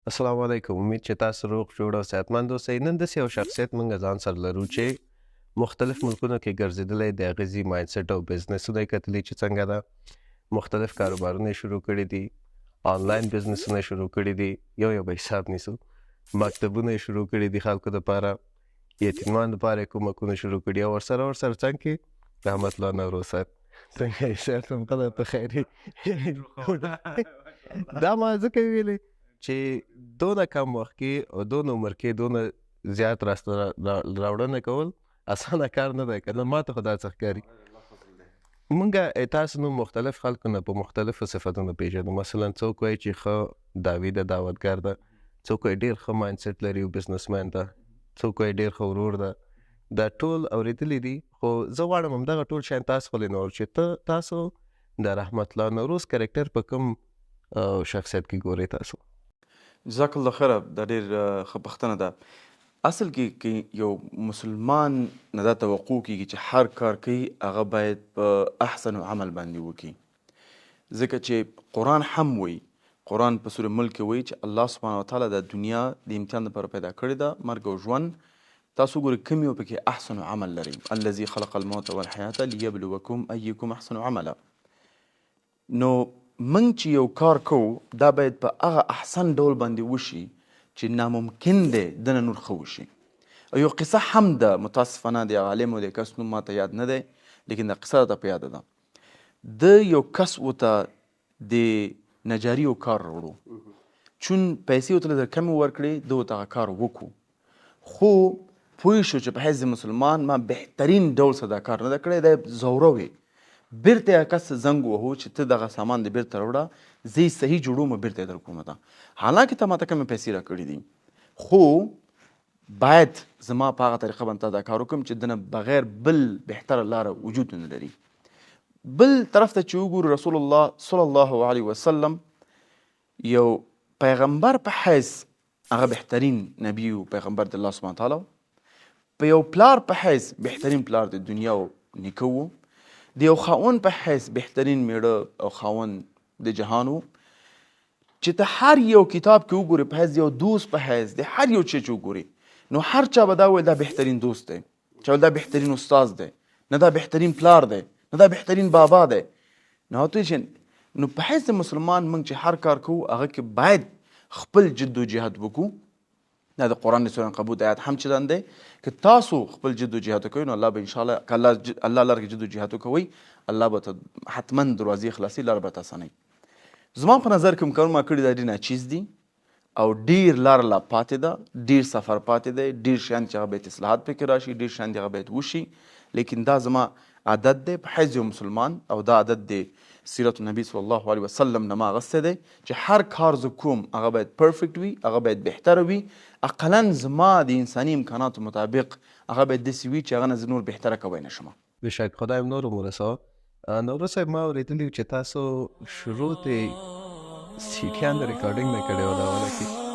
السلام علیکم، امید چې تاسو روغ جوړ او صحتمند اوسئ. نن داسې یو شخصیت موږ ځان سره لرو چې مختلف ملکونو کې ګرځېدلی، د هغې ځي mindset او بزنسونه یې کتلي چې څنګه ده، مختلف کاروبارونه یې شروع کړي دي، آنلاین بزنسونه یې شروع کړي دي، یو یو به حساب نیسو، مکتبونه یې شروع کړي دي خلکو دپاره، یتیمان دپاره یې کومکونه شروع کړي، او ورسره ورسره څنګ کې رحمت الله نوروز صاحب. څنګه یې صاحب؟ سم قدر په خیر. دا ما ځکه ویلې چې دونه کم وخت کې او دونه عمر کې دونه زیات راسته راوړنه کول اسانه کار نه دی، که نه ما ته خو دا څه ښکاري. مونږ تاسو نو مختلف خلکو نه په مختلفو صفتونو پېژنو. مثلا څوک وایي چې ښه داوي ده، دعوتګر ده، څوک وایي ډېر ښه mindset لري او businessman ده، څوک وایي ډېر ښه ورور ده. دا ټول اورېدلي دي، خو زه غواړم همدغه ټول شیان تاسو خولې نه واورم چې ته تاسو د رحمت الله نوروز character په کوم شخصیت کې ګورئ تاسو؟ جزاک الله خیره، دا ډېر ښه پوښتنه ده. اصل کې که یو مسلمان نه دا توقع کیږي چې هر کار کوي هغه باید په احسن عمل باندې وکړي، ځکه چې قرآن هم وایي، قرآن په سورة ملک کې وایي چې الله سبحانه وتعالی دا دنیا د امتحان لپاره پیدا کړې ده، مرګ او ژوند. تاسو ګورئ کوم یو پکې احسن عمل لري، الذي خلق الموت والحیاة لیبلوکم ایکم احسن عملا. نو موږ چې یو کار کوو دا باید په هغه احسن ډول باندې وشي چې ناممکن دی دنه نور ښه وشي. او یو قصه هم ده، متاسفانه د هغه عالم او د کس نوم ماته یاد نه دی، لیکن دا قصه راته په یاده ده. ده یو کس ورته د نجاري یو کار راوړو، چون پیسې ورته لږ کمې ورکړې، ده ورته هغه کار وکړو، خو پوه شو چې په حیث مسلمان ما بهترین ډول سره دا کار نه ده کړی، دی ځوروي. بیرته یې کس ته زنګ ووهو چې ته دغه سامان دې بیرته راوړه، زه یې صحیح جوړوم او بیرته یې درکوم ته، حالانکه ته ماته کمې پیسې راکړې دي، خو باید زما په هغه طریقه باندې تا دا کار وکړم چې دنه بغیر بل بهتره لاره وجود نه لري. بل طرف ته چې وګورو، رسول الله صلی الله علیه وسلم یو پیغمبر په حیث هغه بهترین نبی او پیغمبر د الله سبحانه وتعالی، په یو پلار په حیث بهترین پلار د دنیا او نیکه و، د یو خاوند په حیث بهترین میړه او خاوند د جهان و، چې ته هر یو کتاب کې وګورې په حیث یو دوست په حیث د هر یو چی چې وګورې، نو هر چا به دا ویل دا بهترین دوست دی، چا ویل دا بهترین استاد دی، نه دا بهترین پلار دی، نه دا بهترین بابا دی. نو ته چې نو په حیث مسلمان موږ چې هر کار کوو هغه کې باید خپل جد و جهاد وکړو. دا د قرآن د سورة عنکبوت آیات هم چې دی، که تاسو خپل جد و جهاد وکوئ نو الله به انشاءالله، که الله لار کې جد و جهاد وکوئ الله به ته حتما دروازې خلاصي، لار به ته اسانوي. زما په نظر کوم کارونه ما کړي دا ډېر ناچیز دي او ډېر لار لا پاتې ده، ډېر سفر پاتې دی، ډېر شیان چې هغه باید اصلاحات پکې راشي، ډېر شیان چې هغه باید وشي، لیکن دا زما عادت دی په حیث یو مسلمان، او دا عادت دی سیرت النبی صلی الله علیه وسلم نه ما اخیستی دی چې هر کار زه کوم هغه باید perfect وي، هغه باید بهتره وي، اقلا زما د انساني امکاناتو مطابق هغه باید داسې وي چې هغه نه زه نور بهتره کوی نه شم. بېشک، خدای هم نور عمر ورسوه. نوروز صاحب، ما اورېدلي چې تاسو شروع د سیټیان د recording نه کړې وه، دا وله کې.